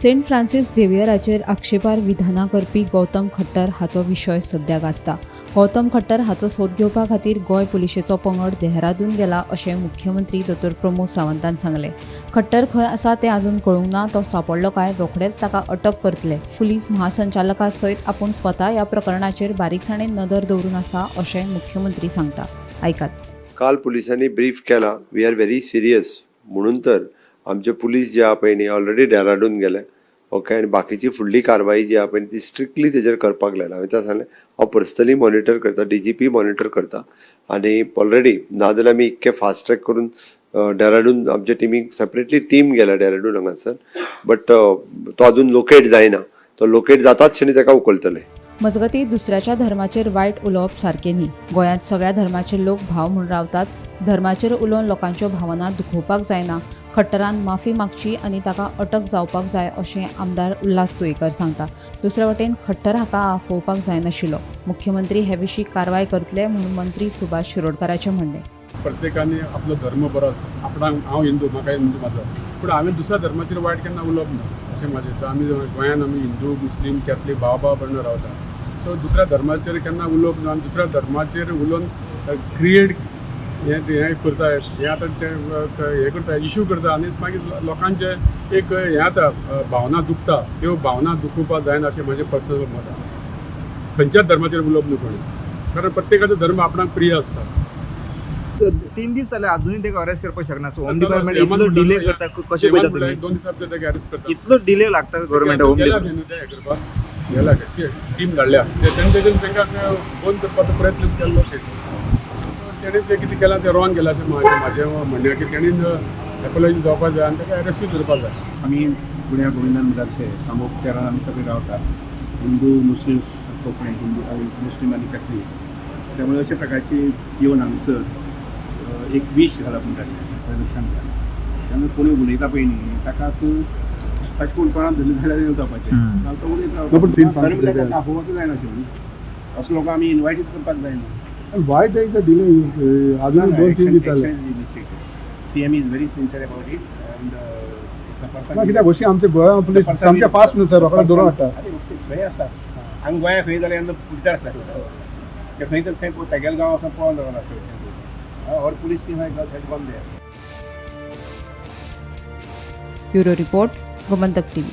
Saint Francis झेवियराचेर आक्षेपार्ह विधानां करपी गौतम खट्टर हाचो विशय सध्या गाजता. गौतम खट्टर हाचो सोद घेवपा खातीर गोंय पुलिशेचो पंगड देहरादून गेला अशें मुख्यमंत्री दोतोर प्रमोद सावंतान सांगलें. खट्टर खंय आसा तें अजून कळूंक ना. तो सांपडलो काय रोखडेच ताका अटक करतले. पुलीस महासंचालका सयत आपूण स्वता ह्या प्रकरणाचेर बारीकसाणेन नदर दवरून आसा अशें मुख्यमंत्री सांगता. आयकात. काल पुलिसांनी ब्रीफ केला. We are very serious म्हणून तर आमचे पुलीस जे आहा पळय न्ही ऑलरेडी डेहराडून गेले. ओके, आनी बाकीची फुडली कारवाई जी आहा पळय ती स्ट्रिक्टली तेजेर करपाक लायला. हांवें ताका सांगलें, हांव पर्सनली मॉनिटर करता, डीजीपी मॉनिटर करता आनी ऑलरेडी नाजाल्यार आमी इतके फास्ट ट्रॅक करून डेहराडून आमच्या टिमीक सेपरेटली टीम गेल्या डेहराडून हांगासर. बट तो अजून लोकेट जायना. तो लोकेट जाताच क्षणी ताका उखलतले. मजगतीं, दुसऱ्याच्या धर्माचेर वायट उलोवप सारकें न्ही. गोंयांत सगळ्या धर्माचे लोक भाव म्हूण रावतात. धर्माचेर उलोवन लोकांच्यो भावना दुखोवपाक जायना. खट्टरान माफी मागची आनी ताका अटक जावपाक जाय अशें आमदार उल्हास तुयेकर सांगता. दुसरे वटेन खट्टर हाका आफोवपाक जायनाशिल्लो. मुख्यमंत्री हे विशीं कारवाय करतले म्हूण मंत्री सुभाष शिरोडकाराचें म्हणणें. प्रत्येकाने आपलो धर्म बरो आसा आपणाक. हांव हिंदू, म्हाका हिंदू म्हाजो, पूण हांवें दुसऱ्या धर्माचेर वायट केन्ना उलोवप ना अशें म्हाजें. सो आमी गोंयान आमी हिंदू, मुस्लीम, कॅथलीक भाव भाव भयण रावता. सो दुसऱ्या धर्माचेर केन्ना उलोवप ना आनी दुसऱ्या धर्माचेर उलोवन क्रिएट हें हें करता. हें आतां ते हें करता, इशू करता आनी मागीर लोकांचें एक हें जाता, भावना दुखता. त्यो भावना दुखोवपाक जायना अशें म्हाजें पर्सनल मत आसा. खंयच्याच धर्माचेर उलोवप न्हू कोणी, कारण प्रत्येकाचो धर्म आपणाक प्रिय आसता. 3 दीस जाले, अजूनय ताका अरेस्ट करपाक शकना. सो होम डिपार्टमेंट इतलो डिले करता, कशें पळयता तुमी? 2 दिसां भितर ताका अरेस्ट करता. इतलो डिले लागता गव्हर्मेंट होम गेला न्हू ते हें करपाक गेला, टीम धाडल्या. तेणे तेजेन तांकां बंद करपाचो प्रयत्न केल्लो. तेणें जें कितें केलां तें रॉंग केलां अशें म्हाजें म्हणणें की तेणेन एपोलॉजी जावपाक जाय आनी ताका अरेस्टूय करपाक जाय. आमी पुण्या गोविंदान मुखारचे सामोप तेरान आमी सगळे रावतात, हिंदू, मुस्लीम, कोंकणी, हिंदू आनी मुस्लीम आनी कॅथलीक. त्यामुळे अशा प्रकारची येवन हांगसर एक विश घालप म्हणटा अशें लक्षांत घ्या. त्यामुळे कोणी उलयता पळय न्ही, ताका तूं ताचे कोण कोणाक धरलें जाल्यार जावपाचें. तो उलयत ना, पण तीन रावता. खरें म्हणल्यार ताका आपोवपाक जायनाशिल्लें. असो लोकांक आमी इनवायटूच करपाक जायना. Why there is a delay? अजून 2-3 दीस जाले. CM is very sincere about it and ना, कित्याक हरशीं आमचे गोंया पुलीस सामके फास्ट न्हू सर, रोकडे धरून हाडटा. अरे, खंय आसता हांगा गोंया खंय जाल्यार पुलिसार आसता ते खंय तर, थंय तेगेले गांव वचोन पळोवन रावला और police team has gone there. Bureau report, Gomantak TV.